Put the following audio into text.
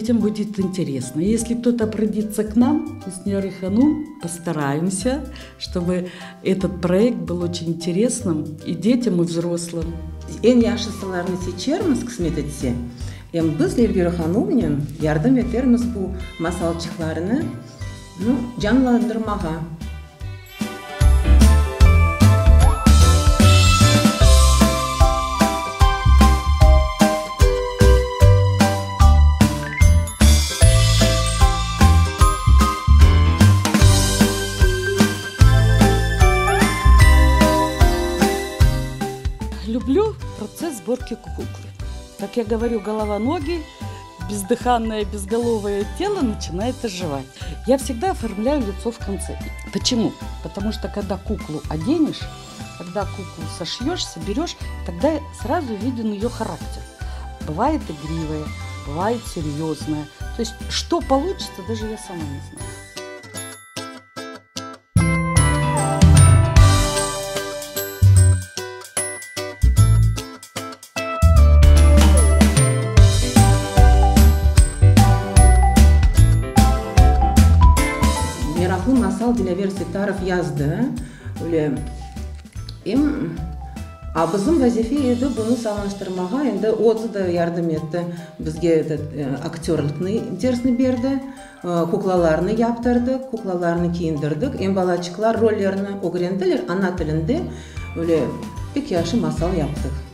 Детям будет интересно. Если кто-то обратится к нам, мы с Нерой Ханум постараемся, чтобы этот проект был очень интересным и детям, и взрослым. Eñ yahşısılarnı seçermiz, qısmet etse, em biz Elvira hanumnen yardım etermiz bu masalçıqlarnı canlandırmağa. Люблю процесс сборки куклы. Как я говорю, голова-ноги, бездыханное, безголовое тело начинает оживать. Я всегда оформляю лицо в конце. Почему? Потому что когда куклу оденешь, когда куклу сошьешь, соберешь, тогда сразу виден ее характер. Бывает игривая, бывает серьезная. То есть что получится, даже я сама не знаю. Meraqlı masal Dilâver Settarov yazdı. Öyle em a bizim vazife edi bunı sanalaştırmağa, endi özü de yardım etti, bizge etot aktörlıqnı dersni berdi, kuklalarnı yaptırdıq, kuklalarnı kiyindirdik, em balaçıqlar rollerini ögrendiler ana tilinde, öyle pek yahşı masal yaptıq.